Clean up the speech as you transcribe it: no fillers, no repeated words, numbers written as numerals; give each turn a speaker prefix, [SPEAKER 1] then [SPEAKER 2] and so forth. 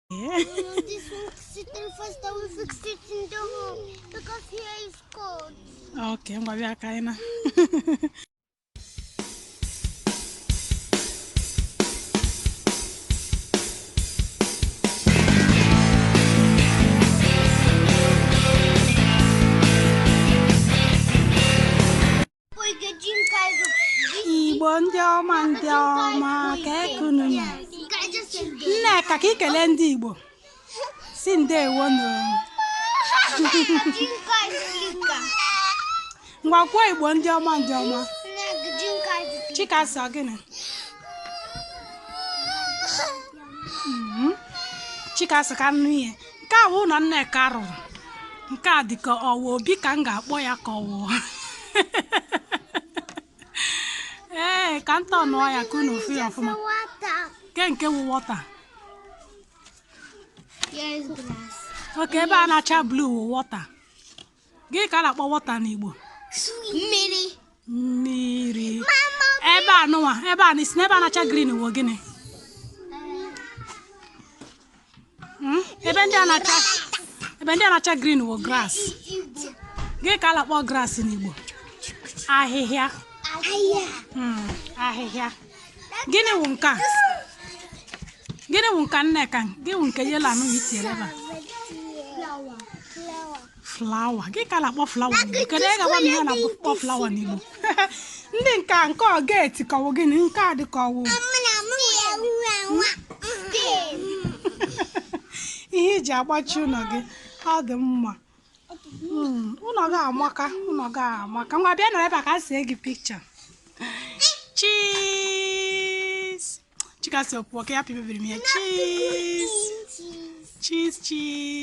[SPEAKER 1] This one sitting first, I will fix it in the home because here is cold.
[SPEAKER 2] Okay, ngwa bịa ka anyị na. Igbo ndị ọma, ndị ọma, ka ekunu. Nneka, ka ị kelee ndị Igbo, si ndewonu. Ngwa, kwuo, "Igbo ndị ọma, ndị ọma." Chika sị ọ gịnị? Chika sị ka nnu ihe. Nke a bụ ụlọ Nneka rụrụ. Nke a dị ka ọwa obi ka m ga-akpọ ya, ka ọwụ ee, ka ntọ nụọ ya ka unu fụ ya ọfụma. Nke wụ water. Okay, ebe a na-acha blue wụ water. Gịnị ka a na-akpọ water n'Igbo?
[SPEAKER 1] Mmiri.
[SPEAKER 2] Mmiri. Ebe a nụnwa, ebe a n'isi n'ebe a na-acha green wụ gịnị? Ebe ndị a na-acha green wụ grass. Gịnị ka a na-akpọ grass n'Igbo? Ahịhịa. Ahịhịa. Gịnị wụ nke a? Gịnị wụ nke a, Nneka? Gịnị wụ nke yellow anụ itinyere ebe a? Flower. Gịnị ka a na-akpọ flower n'Igbo? Kedu ihe ga-agwa m ihe a na-akpọ flower n'Igbo? Ndị nke a, nke ọ gate ka ọ wụ gịnị? Nke a dị ka ọ wụ ihe iji agbachi ụlọ gị. Ọ dị mma. Ụlọ gị amaka, ụlọ gị amaka. Ngwa, bịa nọrọ ebe a ka a see gị picture. Cheese. Chika si opụọ ka ya pị mebiri m ya. Cheese, cheese, cheese.